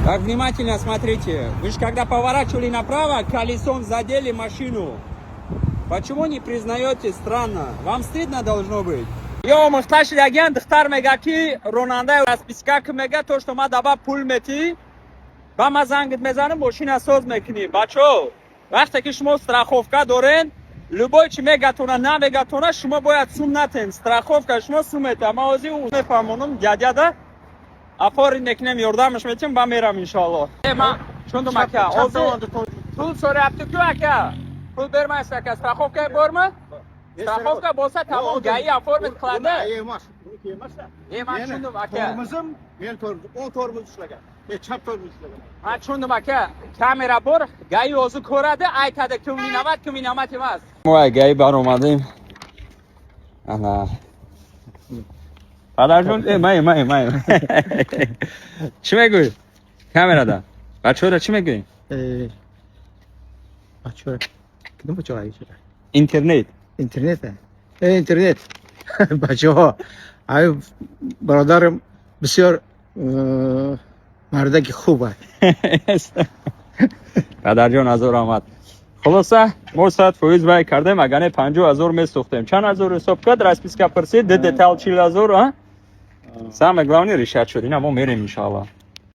Так, внимательно смотрите. Вы же, когда поворачивали направо, колесом задели машину. Почему не признаете? Странно. Вам стыдно должно быть. Ё мухташ яган духтар мега, ки ронанда расписка ки мега, то что ма даба пул мети, ба ма зангит мезанам, мошина соз мекунӣ. Бачо, вақте ки шумо страховка дорен, любой чи мегатона, намегатона, шумо бояд сум натен. Страховка шумо сум мета. Ма ҳозир мефаҳмонам дядяда, афорин мекунем, ёрдамаш метем, ба мерам, иншоалло. Ма чундум, ака, ҳозир пул соряпту ку, ака, пул бермаст, ака, страховка борма. Страховка болса, тамом, ГАИ оформить qiladi. Emas, buniki emas. E, man tushundim, aka. Tormozim, men tormoz, o'ng tormoz ishlagan. E, chap tormoz ishlagan. Man tushundim, aka. Kamera bor, ГАИ o'zi ko'radi, aytadi, kim виноват, kim виноват emas. Voy, ГАИ баромадем. Ана. Падарҷон, э, май, май, май. Чӣ мегӯӣ? Камерада. Бачаҳоро чӣ мегӯӣ? Бачаҳо. Кадом бачаҳо айша? Интернет. Интернет. Э, интернет. Бачаҳо. Ай бародарам бисёр мардаки хуб аст. Падарҷон, ҳазор раҳмат. Хулоса, мо 100% вай кардем, агар не, 50 000 месӯхтем. Чанд ҳазор ҳисоб кард, расписка пурсид, д детал 40 000, а? Самое главное, решать шуд. Ина мо мерем, иншоалло.